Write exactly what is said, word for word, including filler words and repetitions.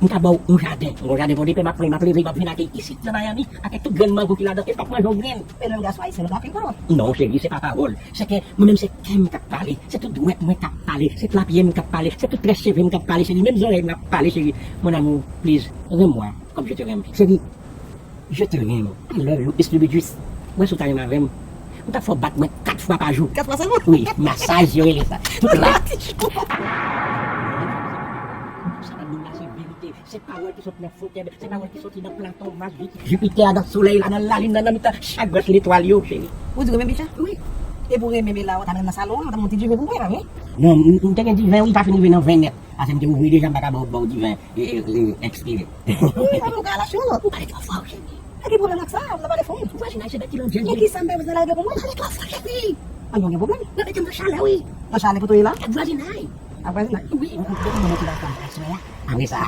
M ka ba w yon jaden, yon jaden pou depen, m ap pran, m ap leve, m ap vin ak li isit nan Miami, avèk tout grenn mango ki ladan, e m p ap manje yon grenn. Men nou menm gason ayisyen, nou pa fin pawòl. Non, cheri, se pa pawòl. Se ke mwen menm se kè m k ap pale, se tout dwèt mwen k ap pale, se tout lapyè m k ap pale, se tout très cheve m k ap pale, cheri, menm zòrèy m k ap pale, cheri. Mon amour, please, renmen mwen, comme je te renmen. Cheri, je te renmen. I love you, Miss Louis Juice. Mwen si w ta renmen avè m, m t ap fè w bat mwen kat fwa pa jou. Kat fwa sèlman? Wi, masaj yo rele sa. Tout la. Sa m ap di w la se verite. Se pawòl ki sot nan fon kè m. Se pawòl ki soti nan Platon, Mas, Jupitè, nan Solèy la, nan Lalin nan, nan mitan chak branch letwal yo, cheri. Ou di renmen bicha? Wi. E pou renmen, men la, ou ta mennen m nan salon, ou ta monte diven pou m bwè, pa vre? Non, m, m te gen diven, wi, pa fin rive nan ven nèt. Paske m te ouvri deja, m pa ka ba w, ba w diven, e, e, e, ekspire. Wi, sa fè w ka al achte yon lòt. Ou pale twò fò, cheri. Pa gen pwoblèm ak sa, m nan pale fò. Vwazinay se bèt ki nan dyèl. Men kisa m pa bezwen lage pou mwen? Pale twò fò, cheri. An, nou gen pwoblèm. Nan mete m nan chalè, wi. Nan chalè pou touye la? Ak vwazinay. Ak vwazinay? Wi. Ou, ou, ou, ou motive ak fanm aswè a. Apre sa,